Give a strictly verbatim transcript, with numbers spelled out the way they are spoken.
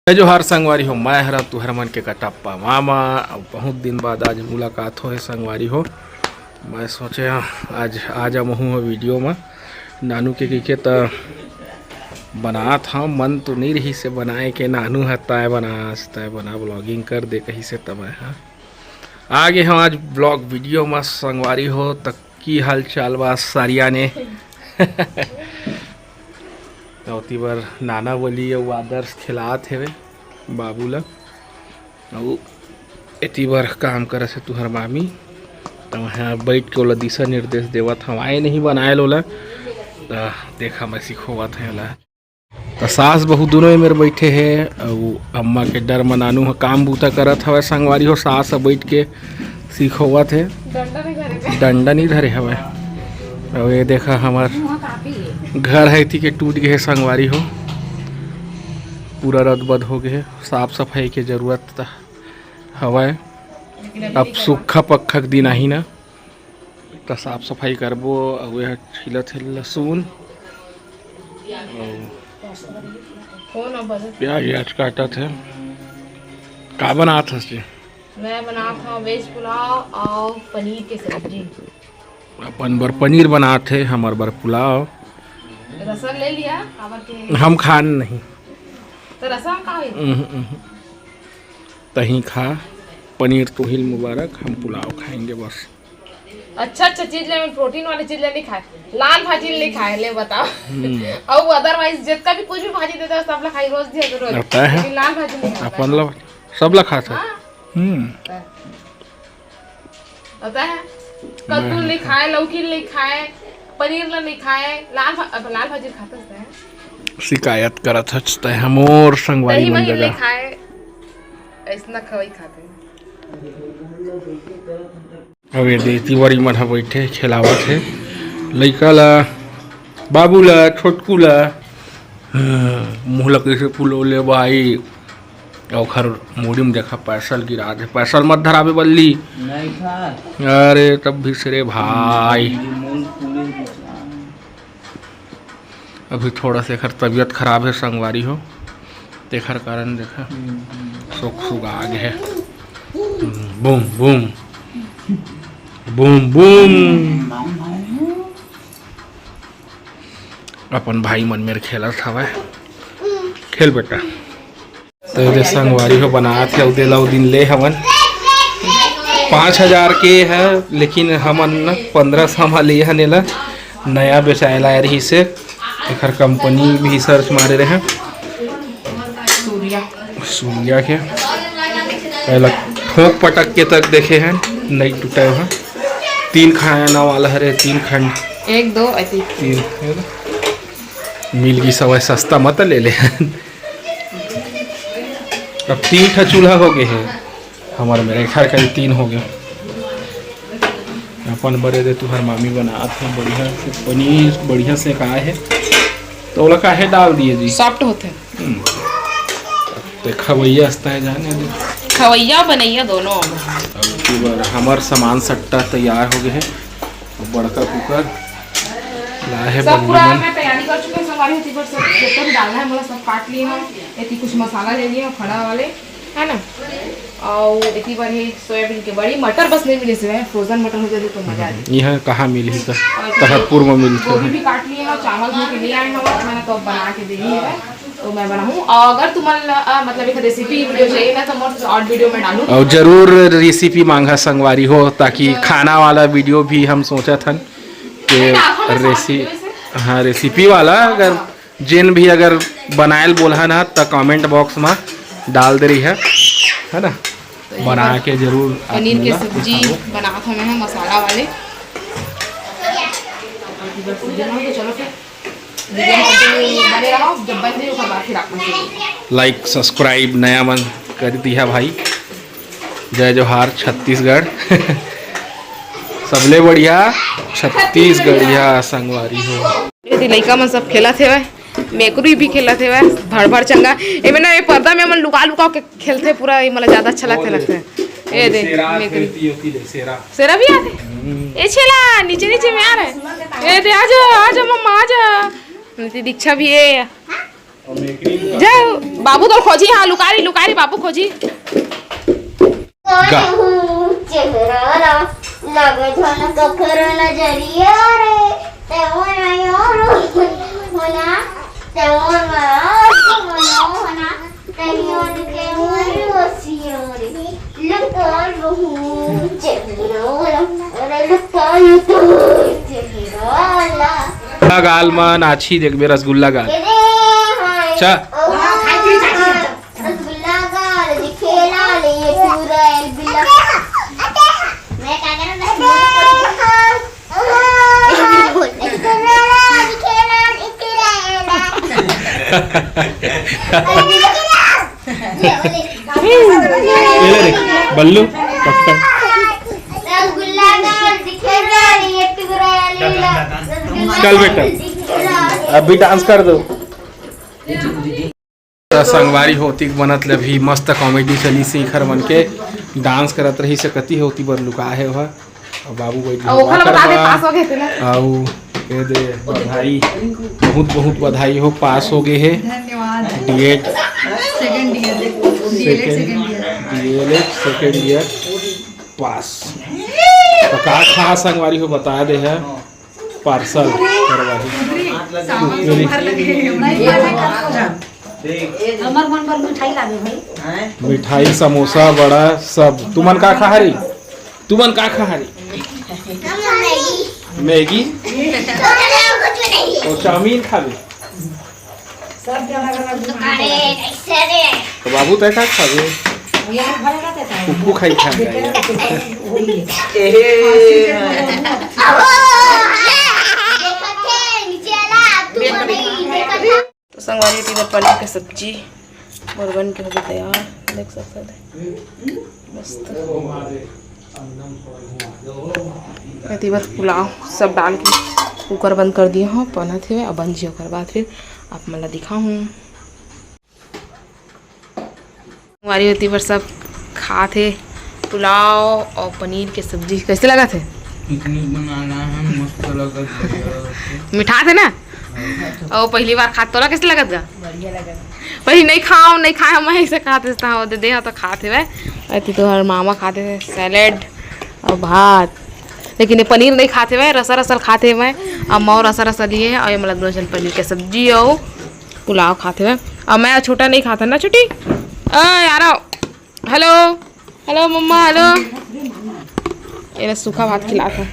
जय जोहार संगवारी हो, मैं हरा तुहर मन के कटप्पा मामा। अब बहुत दिन बाद आज मुलाकात होहे संगवारी हो। मैं सोचे हंव आज आ जावं महूं ह वीडियो म। नानू के कहिके त बनात हंव, मन तो नइ रहिसे बनाए के, नानू ह तय बना, तय बना, vlogging कर दे कहिसे, त मैं ह आ गे हंव आज vlog वीडियो म संगवारी हो। त की हाल चाल बा सारिया ने? ओती बर नाना बली अउ आदर्श खिलात हेवे बाबू ल, अउ एती बर काम करत हे तुहर मामी। त मैं बइठ के ओला दिशा निर्देश देवत हंव, आए नहीं बनाए ल ओला। त देखा मैं सिखोवत हंव ओला। त सास बहू दुनों ए मेर बइठे हे, अउ अम्मा के डर म नानू ह काम बूता करत हवय संगवारी हो। सास ह बइठ के सिखोवत हे, डंडा नहीं धरे हे। डंडा नहीं धरे हवय। अउ ये देखा हमर मुंह काफी है। घर ह एती के टूट गे हे संगवारी हो, पूरा रदबद हो गे हे। साफ सफाई के जरूरत त हवय। अब सूखा पक्खा के दिन आही ना, त साफ सफाई करबो। अउ ये ह छिलत हे लहसुन, अउ प्याज व्याज काटत हे। का बनात हस जी? मैं बनात हंव वेज पुलाव अउ पनीर के सब्जी। अपन बर पनीर बनात हे, हमर बर पुलाव। रसम ले लिया, काबर के हम खान नहीं। त रसम का होई? उहुं, उहुं। तहीं खा, पनीर तोहिल मुबारक, हम पुलाव खाएंगे बस। अच्छा अच्छा चीज ले, प्रोटीन वाली चीज ले नहीं खाए, लाल भाजी ले नहीं खाए, ले बताओ। हम्म। अउ otherwise जितना भी कुछ भी भाजी देता है सब ला खाई, रोज दिया तो रोज। होता है। लेकिन लाल भाजी नहीं खाता अपन है। ला, सब ला खाता है। हाँ। हम्म। होता है। कद्दू मैं नहीं खाए, लौकी नहीं खाए, पनीर ला नहीं खाए, लाल भा-, अब लाल भाजी खाता है। शिकायत करत हच तै हमर संगवारी दही मन महीन जगह। नहीं खाए, ऐसना खवाई खाते हैं। अब ये दे तिवारी मन ह बइठे खेलावत हे लइका ला, बाबू ला, छोटकू ला। हाँ, मुँह ला कइसे फुलौले बाई। ओखर मुड़ी में देखा पैसल गिरा दे, पैसल मत धराबे बल्ली। नहीं था। अरे तब भी से रे भाई। मुंह फूले दिखा। अभी थोड़ा सा एखर तबीयत खराब है संगवारी हो, तेखर कारण देखा हम्म, हम्म। सोक सुगा आगे है। हम्म, बूम बूम बूम बूम। अपन भाई मन मेर खेलत हवय, खेल बेटा। तो ये संगवारी हो बनात हे, अउ दे ला ओ दिन ले हवन पाँच हजार के है, लेकिन हमन न पंद्रह सौ म ले हन एला, नया बेचाए ला रहिस हे। एखर कंपनी भी सर्च मारे रहे, सूर्या। सूर्या के पहला ठोक पटक के तक देखे हैं, नहीं टूटा है। तीन खाना वाला हरे, तीन खंड। एक, दो, अति। तीन, है ना? मिल गई सवाई सस्ता मत ले ले। अब तीन ठा चूल्हा हो गए हैं हमारे मेरे घर का, ये तीन हो गए। अपन बरे दे तुहर मामी बनात हे बढ़िया से पनीर, बढ़िया से का है तो ओला काहे डाल दिए जी? सॉफ्ट होते हैं। हम्म। ते खवैया हस्ता है जाने दे। खवैया बनैया दोनों। अब की बार हमार सामान सट्टा तैयार हो गए है। अब बड़का कुकर ला है सब बल्ली पूरा मन। मैं तैयारी कर चुके हैं, संगवारी होती पर सब जितना भी डालना है मोला सब काट लिए हैं। एती कुछ मसाला ले लिए हैं खड़ा वाले, है ना? और एती बार ये सोयाबीन के बड़ी, मटर बस नहीं मिले से, फ्रोजन मटर हो जाते तो मजा आ जाए। यहाँ कहाँ मिली तो? और तहतपुर में मिलते गोभी हैं। भी काट लिए हैं, चावल धो के ले आए हैं, मैंने तो अब बना के दे दी है। तो मैं बनाऊँ। और अगर तुमन ला, अ, मतलब एक रेसिपी वीडियो चाहिए ना, तो मोर और वीडियो में डालूँ। और जरूर रेसिपी मांगा संगवारी हो, ताकि खाना वाला वीडियो भी हम सोचत हन कि रेसि-, हाँ, रेसिपी वाला अगर जेन भी अगर बनायल बोलहन ह, त कमेंट बॉक्स में डाल दे रही है, है ना? तो ये बना के जरूर आप पनीर के मोला सब्जी दिखाओ। बनात हन मैं मसाला वाले। चलो फिर। वीडियो में बने रहो, जब बन जाए ओकर बाद फिर आप लोग से। लाइक, सब्सक्राइब नया मन कर दिया भाई। जय जोहार छत्तीसगढ़। सबले बढ़िया छत्तीसगढ़िया संगवारी हो। ये दे लइका मन सब खेलत हेवय, मेकरी भी खेलत हेवय, भड़ भड़ चंगा। एमे ना, ये पर्दा में हमन लुका लुका के खेलथे पूरा, ये मोला ज्यादा अच्छा लगथे, लगथे। ए दे, सेरा मेकरी। खेलती होती दे, सेरा। सेरा भी आथे? हम्म। ए छेला, नीचे नीचे में आ रहा है। ए दे, आजा, आजा मम्मा, आजा। नीति दीक्षा भी है। जा, बाबू तो खोजी, हाँ, लुकारी, लुकारी, बाबू खोजी। गा। चेहरा ला, लगे झन कखरो नजरिया रे, ते मोर यार होना, ते मोर यार होना, ते मोर के मोर वसिया रे, लुकार बहू चेहरा ला, अरे लुकार तो चेहरा ला। गाल मा नाची देखबे रसगुल्ला गाल। चा। रसगुल्ला गाल दिखेला ले ये पूरा एलबीला। मैं क्या करूं? रसगुल्ला दिखेला दिखेला। ये ले रे, बल्लू, पकड़। रसगुल्ला गाल दिखेला ले ये पूरा एलबीला। चल बेटा, अभी डांस कर दो। त संगवारी हो, ओती के बनत ले अभी मस्त कॉमेडी चली से इखर मन के डांस करत रही से कती होती बर लुका हे ओहा। अउ बाबू बैठ अउ ओखर बता दे, पास हो गए थे ना। अउ ये दे बधाई, बहुत बहुत बधाई हो, पास हो गए हे। धन्यवाद। DEd second year, DElEd second year. DElEd second year pass. तो का खा संगवारी हो बता दे है। पार्सल करवाही। कुरकुरे। हमर मन बर मिठाई लागे भाई। मिठाई, समोसा, बड़ा सब। तुमन का खा हरी? तुमन का खा हरी? मैगी? और चाउमीन खाबे? सब के अलग अलग तो बाबू तय का खाबे? कुकू खाई खा। तो संगवारी, एती बर पनीर के सब्जी मोर बन के होगे तैयार, देख सकत हे। मस्त। एती बर पुलाव सब डाल के कुकर बंद कर दिए हों, बनत हे, अब बन जी ओकर बाद फिर आप मन ला दिखाहूँ। संगवारी, एती बर सब खात हे पुलाव अउ पनीर के सब्जी। कैसे लगत हे? पिकनिक मनाना है, मस्त लगत हे। मिठात हे ना? अउ पहली बार खात, तोला कैसे लगत गा? बढ़िया लगत। पहली नहीं खाओ, नहीं खाए, हम ऐसे खात हे, तो दे दे, हाँ, तो खात हे भाई। एती तोहर मामा खात हे सैलेड अउ भात, लेकिन ये पनीर नहीं खात हे भाई, रसा रसल खात हे भाई। अब मऊ रसा रसल लिए हे, अउ ये मतलब दोनों जन पनीर के सब्जी अउ पुलाव खात हवय। अउ मैं छोटा नहीं खात हन ना, छोटी। ओ यारो, हेलो, हेलो मम्मा, हेलो। एला सूखा भात खिलात हन।